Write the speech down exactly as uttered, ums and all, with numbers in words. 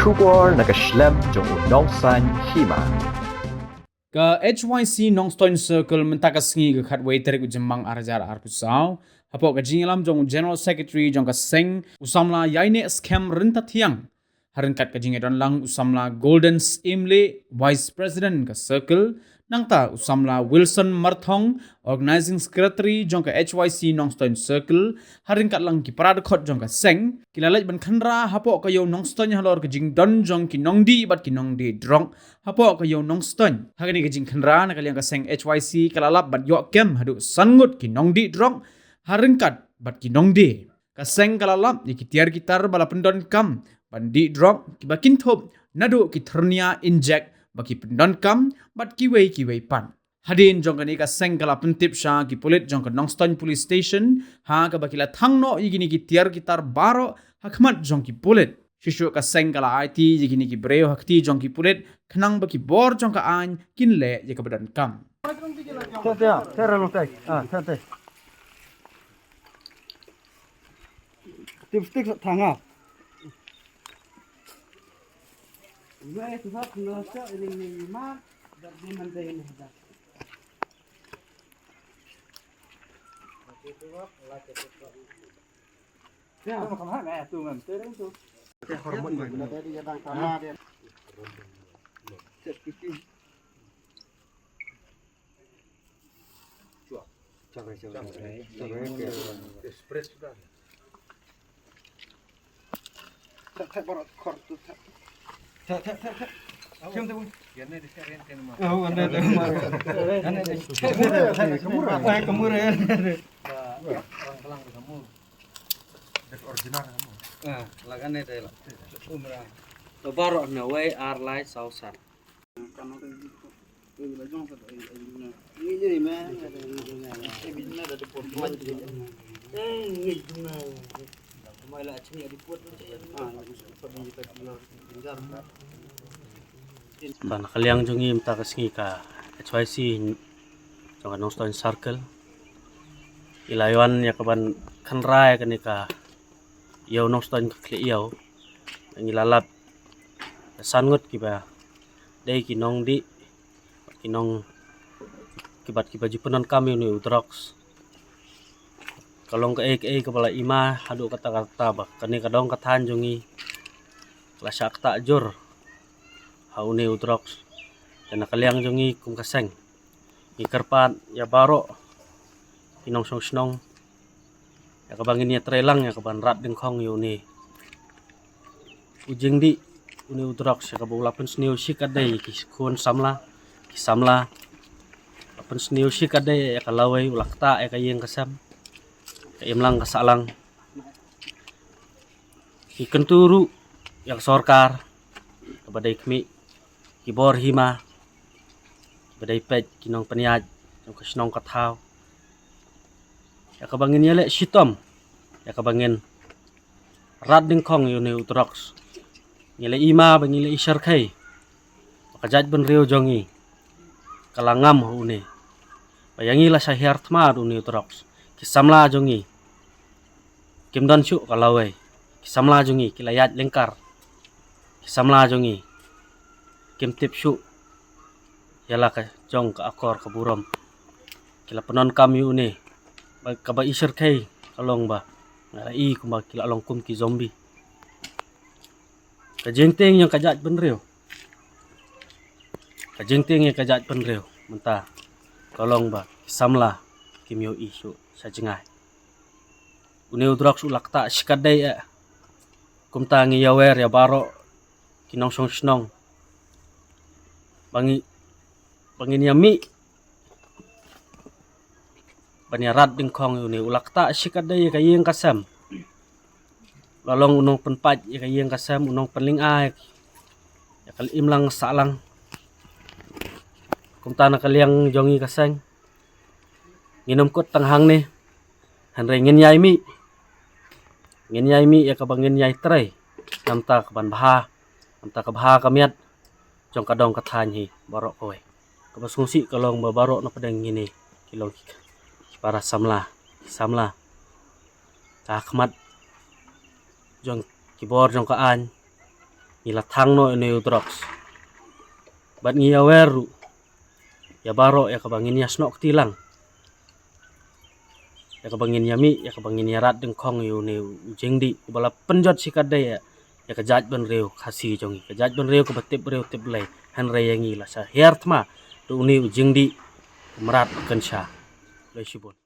Khubor na ka shlem jong u Nongsaiñ Hima. Ka H Y C Nongstoiñ Circle mynta ka sngi ka khatwei tarik u Jymmang ar hajar arphew saw. Hapoh ka jingïalam jong u General Secretary jong ka seng u samla Ïaineh Skhem Ryntathiang. Ha ryngkat ka jingïadon lang u samla Golden Syiemlieh, Vice President ka Circle, nangta u samla Wilson Marthong, Organizing Secretary jong ka H Y C Nongstoiñ Circle, ha ryngkat lang ki para dkhot jong ka seng, ki la leit ban khynra hapoh ka ïew Nongstoiñ halor ka jingdon jong ki nongdih bad ki nongdie drok hapoh ka ïew Nongstoiñ. Ha kane ka jingkhynra na ka liang ka seng H Y C ka la lap bad ïoh kem haduh san ngut ki nongdih drok ha ryngkat bad ki nongdie. Ka seng ka la lap ïa ki tiar ki tar ba la pyndonkam ban dih drok, kiba kynthup naduh ki thyrnia injek ba ki pyndonkam bad kiwei kiwei pat. Hadien jong kane ka seng ka la pyntip sha ki pulit jong ka Nongstoiñ Police Station, ha kaba ki la thang noh ïa kine ki tiar ki tar baroh ha khmat jong ki pulit. Shuh shuh ka seng ka la aiti ïa kine ki briew ha kti jong ki pulit khnang ba ki bor jong ka aiñ kin leh ïa kaba donkam. Tip stik sa thanga. Baroh na wei ar lai saw san. Ban ka liang jong ngi mynta ka sngi ka H Y C jong ka Nongstoiñ Circle. I la ïoh ïa ka ban khynra ïa kane ka ïew Nongstoiñ ka khlieh ïew. Ngi la lap san ngut kiba dei ki nongdih, ki nong, kiba, kiba ju pyndonkam ïa une u drugs. Ka long kaei kaei kaba la i ma haduh katta katta ba kane ka dong ka thaiñ jong ngi ka la shah ktah jur ha une u drugs. Te na ka liang jong ngi kum ka seng ngi kyrpad ïa baroh ki nongshong shnong ïa kaba ngin ïa trei lang ïa kaban rat dyngkhong ïa une u jingdih, une u drugs, ïa kaba u la pynsniew shikatdei ïa ki khun samla, ki samla. La pynsniew shikatdei ïa ka lawei, u la ktah ïa ka ïing ka sem, ka imlang ka sahlang. Ngi kyntu ruh ïa ka sorkar kaba dei khmih, ki bor hima, kiba dei peit ki nongpynïaid jong ka shnong ka thaw, ïa kaba ngin ïaleh shitom, ïa kaba ngin rat dyngkhong ïa une u drugs. Ngi la i ma ba ngi la i shyrkhei ba ka jaitbynriew jong ngi ka la ngam ha une, ba ïa ngi la shah hiar thma da une u drugs. Ki samla jong ngi kim don shuh ka lawei. Ki samla jong ngi ki la ïaid lyngkar. Ki samla jong ngi kim tip shuh ïa la ka jong ka akor ka burom. Ki la pyndonkam ïa une, ba kaba i shyrkhei ka long ba nga la i kumba ki la long kum ki zombie. Ka jingtieng ïa ka jaitbynriew, ka jingtieng ïa ka jaitbynriew mynta ka long ba ki samla kim ïohi shuh sha jngai. Une u drugs u la ktah shikatdei eh. Kumta ngi ïawer ïa baroh ki nongshong shnong ba ngi, ba ngin ïa mih ban ïa rat dyngkhong ïa une. U la ktah shikatdei ïa ka ïing ka sem. La long u nongpynpait ïa ka ïing ka sem, u nongpynlynga ïa ka imlang sahlang. Kumta na ka liang jong ngi ka seng, ngin ym kut tang hangne, hynrei ngin ïai mih. Ngin ïai mih ïa kaba ngin ïai trei namar ka ban bha, namar ka bha ka miat jong ka dong ka thaiñ hi baroh kawei. Kaba sngewsih ka long ba baroh na pdeng ngin hi ki long ki para samla, ki samla. Ha khmat jong ki bor jong ka aiñ, Ngi la thang noh ïa une u drugs. Bad ngi ïa wer ruh ïa baroh ïa kaba ngin ïa snoh kti lang, ïa kaba ngin ïa mih, ïa kaba ngin ïa rat dyngkhong ïa une u jingdih uba la pynjot shikatdei ïa ka jaitbynriew Khasi jong ngi, ka jaitbynriew kaba tip briew tip Blei. Hynrei ïa ngi la sha hiar thma da une u jingdih mrad kynsha. Khublei shibun.